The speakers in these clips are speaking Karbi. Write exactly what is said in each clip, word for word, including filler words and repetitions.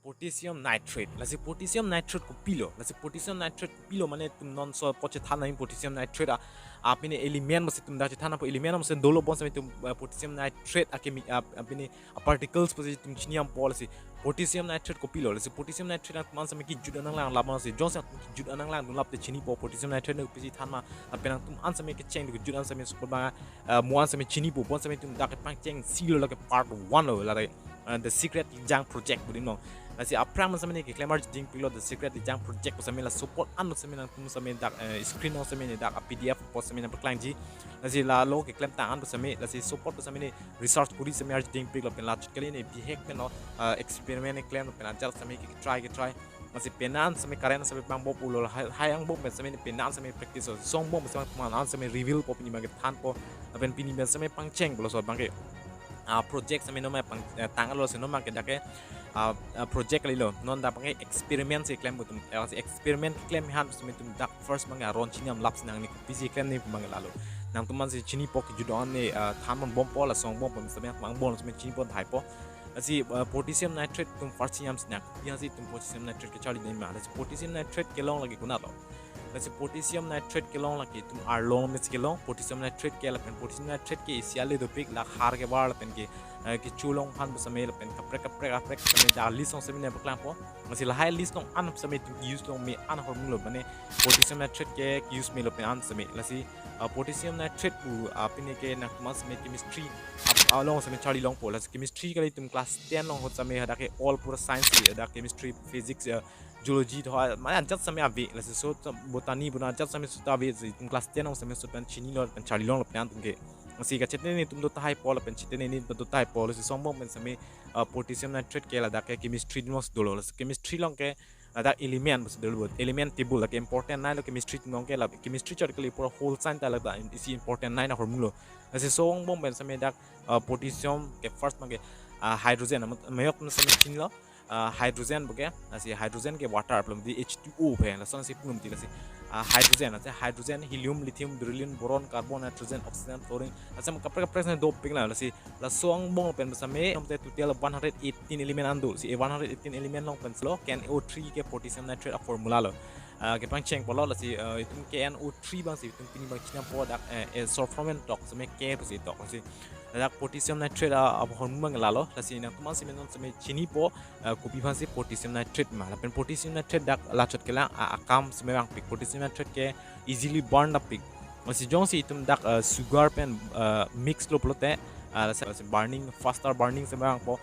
Potassium nitrate. Lasi potassium nitrate kopilo? Lasi potassium nitrate kopilo mane itum non so apot chethan nangji potassium nitrate a, apini element pusi itum dak chethan nangpo, element pusi dolo, bonsitame itum, eh, potassium nitrate akemi, ah, apini a particles pusi itum chini nangpo. Lasi potassium nitrate kopilo? Lasi potassium nitrate nangtum an sitame kejut an nanglang, lapu nang si jongsi nangtum kejut an nanglang dun lapu te chinipo potassium nitrate ne kopisi than ma, lapen nangtum an sitame kecheng dun kejut an sitame super bang, eh, mo an sitame chinipo, bonsitame itum dak kepangcheng silo, lake part one lo, lake, eh, The Secret Lijang Project pu adim along. Lasi aphrang ma sitame ne keklem arju dingpiklo, The Secret Lijang Project pu sitame, laso apot an sitame nangtum sitame dak, eh, screen along sitame ne dak a P D F apot sitame nangpaklangji. Lasi lalo keklem tang an pu sitame, lasi laso apot pu sitame ne research kuri sitame arju dingpiklo, pen la chot kali ne bihek pen lo, eh, experiment ne klem, pen ajat sitame ke try ke try. Lasi penang sitame current sitame vangbom pulo, lahai, lahai angbong pen sitame penang sitame practice lo. Laso angbong pen sitame nangtum an sitame reveal po, pini abang kethanpo. Lapen pini pen sitame pangcheng pulo, laso abang ke, ah, project sitame non ma pang, eh, tanglo, lasi non abang ke dak ke, ah, ah, project kalilo, non dak abang ke experiment si klem pu atum, eh, lasi experiment klem aphan sitame itum dak first abang ke aron chini nang, lapusi nang ne kopisi klem nangji pu abang ke lalo. Nangtum an si chinipo, kejut an ne, ah, than ponbompo, laso angbong pen sitame angbong sitame chinipo, thaipo. Lasi, eh, potassium nitrate itum first chini nangji nang. Kopi aphansi itum potassium nitrate kecharli nangji ma? Lasi potassium nitrate kelong lake konatlo? Lasi potassium nitrate kelong lake itum arlong mes kelong. Potassium nitrate ke, lapen potassium nitrate ke isi ale dopik, la har kevar lapen ke, eh, kecho along aphan pu sitame, lapen kaprek kaprek kaprek sitame dak list along sitame ne paklangpo. Lasi lahai list along an sitame itum use long me an ahormu lo, mane potassium nitrate ke use melo pen an sitame. Lasi, ah, potassium nitrate pu, ah, pini ke nangtum an sitame chemistry, ah, along sitame charli longpo. Lasi chemistry kali, itum class ten along ahut sitame hadak ke all pura science si, hadak chemistry, physics, ah, geology tho, ah, mane ajat sitame ave. Lasi so botany pu ajat sitame so ta ave, si itum class ten along sitame so pen chinilo, pen charli longlo pen an atum ke. Lasi kachethan ne itum do tahaipo, lapen chethan ne itum do tahaipo. Lasi laso angbong pen sitame, ah, potassium nitrate ke ladak ke chemistry adim along si dolo. Lasi chemistry along ke ladak element pusi dolo, element table, lake important nine lo chemistry adim along ke, la chemistry chot kali, pura whole science ta ladak isi important nine ahormu lo. Lasi laso angbong pen sitame dak, ah, potassium ke first abang ke, ah, hydrogen, am-, mayok sitame chinilo, ah, hydrogen pu ke, lasi hydrogen ke water pulo mati, H two O pen, lason si pulo mati. Lasi, ah, hydrogen, lasi hydrogen, helium, lithium, beryllium, boron, carbon, nitrogen, oxygen, fluorine, lasi kaprek kaprek sitame dopik la. Lasi laso angbong pen sitame, nom te total one hundred eighteen element an do. Si, eh, one hundred eighteen element along pen silo, K N O three ke potassium nitrate a formula lo. Ah, kepangcheng pulo, lasi, eh, itum K N O three abang si itum pini abang chini nangpo, dak, eh, eh, sulfur pen tok, sitame K pusi tok. Lasi dak potassium nitrate a, ahormu abang lalo. Lasi nangtum an sitame non sitame chinipo, eh, kopi aphansi potassium nitrate ma. Lapen potassium nitrate dak la chot kelang, ah, akam sitame vangpik. Potassium nitrate ke easily burn dapik. Lasi jongsi itum dak, eh, sugar pen, eh, mix lo pulote, ah, lasi, lasi burning, faster burning sitame vangpo.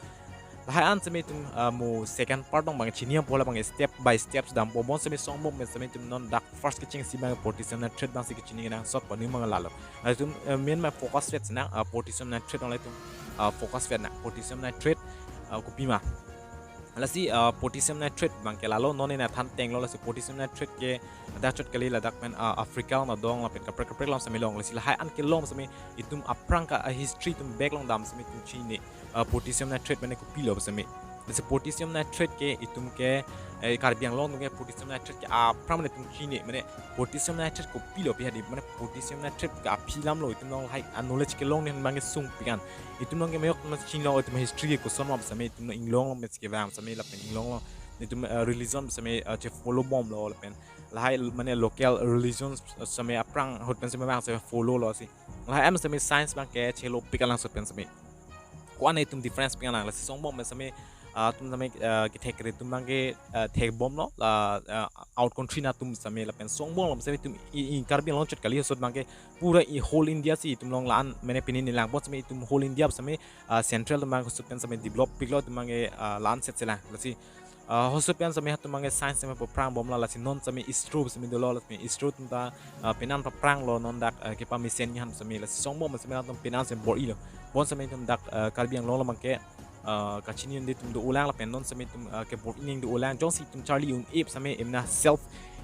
Lahai an sitame itum, ah, mo second part along abang chini nangpo, la abang step by step dampo. Bonsitame laso angbong pen sitame itum non dak first kechengsi abang potassium nitrate abang si kechini kenangsot pu adim abang lalo. Lasi itum, eh, main ma focus fat si nang, ah, potassium nitrate along la itum, ah, focus fat nang, potassium nitrate, ah, kopima. Lasi, ah, potassium nitrate abang ke lalo, non ne nangthan tenglo. Lasi potassium nitrate ke dak chot kali, ladak pen, ah, Africa along dong, lapen kaprek kaprek along sitame long. Lasi lahai an kelong sitame itum aphrang ka, ah, history itum back along dam sitame itum chini, ah, potassium nitrate mane kopilo sitame. Lasi potassium nitrate ke itum ke, eh, Karbi Anglong atum ke potassium nitrate ke aphrang mane itum chini, mane potassium nitrate kopilo pi hadi, mane potassium nitrate ke aphi alam lo, itum along lahai a knowledge kelong ne abang ke sungpik an. Itum along ke mayok mas chinilo, itum history ke koson ma sitame, itum inglong along mes kevang sitame, lapen inglong along itum, eh, religion sitame, eh, che follow bomlo, lapen lahai mane local religion sitame aphrang ahut pen sitame vang sitame follow lo si. Lahai an sitame science abang ke chelopik alang ahut pen sitame. Ko-an itum difference pik alang? Lasi laso angbong pen sitame, ah, itum sitame, ah, kethek kere atum abang ke, ah, thek bomlo, la, ah, out country atum sitame, lapen laso angbong lo sitame itum i, i Karbi Anglong chot kali, ahut abang ke pura i whole India si itum along la-an mane pini ne lang pon sitame itum whole India sitame, ah, central atum abang ahut pen sitame develop piklo, itum abang ke, ah, la-an set selang. Lasi, ah, ahut pen sitame hatum abang ke science sitame paphrang bomlo. Lasi non sitame ISRO sitame dolo, lasi ISRO atum ta, ah, penang paphranglo non dak, ah, kepa mesen niham sitame. Lasi laso angbong sitame atum penang sitame bor-ilo. Bon sitame itum dak, ah, Karbi Anglong along abang ke, ah, kachini un-e atum do-olang, lapen non sitame itum, ah, kebor-i nang do-olang. Jongsi itum charli un-e sitame, emena self,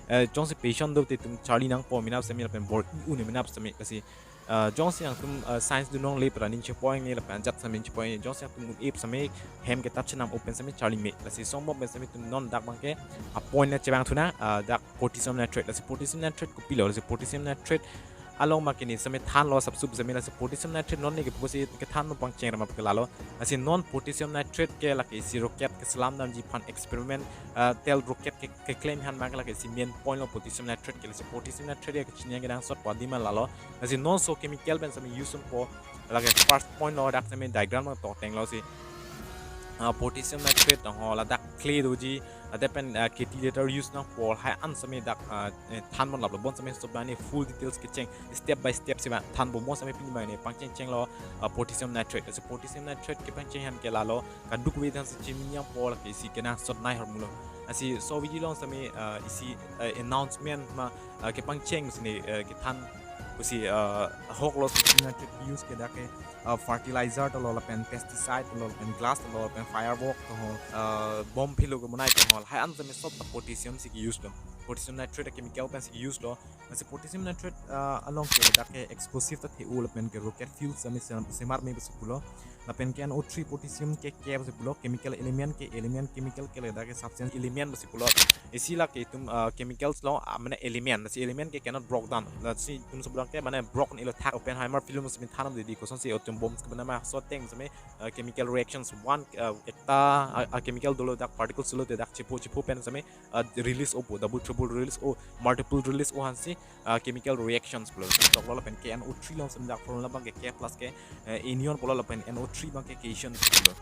eh, jongsi passion do te itum charli nangpo, mena sitame lapen bor-i un-e mena sitame. Lasi, ah, jongsi nangtum, ah, science dunong le pra ning chepoing ne, lapen ajat sitame chepoing ne, jongsi nangtum un-e sitame hem ketap chenam open sitame charli me. Lasi laso angbong pen sitame itum non dak abang ke a point le chevang thu nang, ah, dak potassium nitrate. Lasi potassium nitrate kopilo? Lasi potassium nitrate, along ma kini seme thanlo sapsup seme, lasi potassium nitrate non ne ke pusi kethan no pangcheng rama ke lalo. Lasi non potassium nitrate ke lake isi rocket keselam damji aphan experiment, ah, tel rocket ke, keklem aphan ma ke lake isi main point lo potassium nitrate ke. Lasi potassium nitrate ke chini kenangsot po adim ma lalo. Lasi non so chemical pen seme use unpo, lake first point lo dak seme diagram lo to tenglo si, ah, potassium nitrate ho ladak clay doji, ladak pen, ah, chetiletter use nangpo, lahai an seme dak, ah, eh, than bon laplo. Bon seme sob ani full details kecheng step by step sema thanpo, mo seme pini ma ne pangcheng chenglo, ah, potassium nitrate. Lasi potassium nitrate kepangcheng aphan ke lalo, kadokave than si chini nangpo lake isi kenangsot nai ahormu lo. Lasi so video along seme, ah, isi, ah, announcement ma, ah, kepangcheng sini, ah, kethan pusi, ah, ahok lo. Potassium nitrate use ke dak ke, ah, fertilizer dolo lapen pesticide dolo lapen glass dolo lapen firework dolo, ah, bomb philo kemonai dolo, lahai an seme sob ta potassium si use lo. Potassium nitrate chemical pen si use lo. Lasi potassium nitrate, ah, along ke dak ke explosive ta the-o lapen ke rocket fuel seme sem-, semar me pusi pulo. Lapen ke N O three potassium ke ke pusi pulo, chemical element ke, element chemical ke ladak ke substance element pusi pulo. Isi lake itum, ah, chemicals lo, ah, mane element. Lasi element ke cannot broke down. Lasi itum sob along ke mane broken ilo thak. Oppenheimer film seme thanam dedi kosonsi atom bomb ke bana ma so ateng seme, ah, chemical reactions one, ah, ekta, ah, ah, chemical dolo dak particles dolo te dak chipho chipho pen seme, ah, release opo, double triple release o, multiple release o aphan si, ah, chemical reactions pulo. Tok lo lapen ke N O three along seme dak formula abang ke ke plus ke, eh, anion pulo lapen N O three abang ke cation pulo.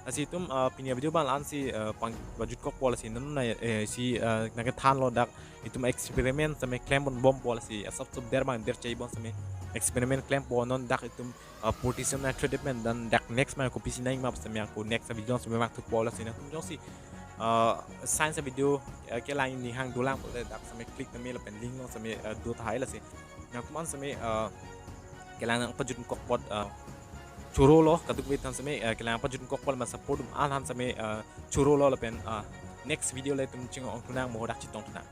Lasi itum, ah, pini video abang la-an si, ah, pang pajut kokpo. Lasi non na, eh, si, ah, nangkethanlo dak itum experiment seme klem bon bompo, lasi asap sup der abang der chai bon seme experiment klempo non dak itum, ah, potassium nitrate pen, dan dak next ma kopisi nangma seme ako next video seme mak thupo. Lasi nangtum jongsi, ah, science video, ah, kelang ni hang dolang pulote dak seme click tame lapen link along seme, ah, do tahai. Lasi nangtum an seme, ah, kelang nangpajut kokpot, ah, chorolo, kadokave than seme, ah, kelang pajut kokpot ma support dun an aphan seme, ah, chorolo lapen, ah, next video le itum chingong thunang mo dak chetong thunang.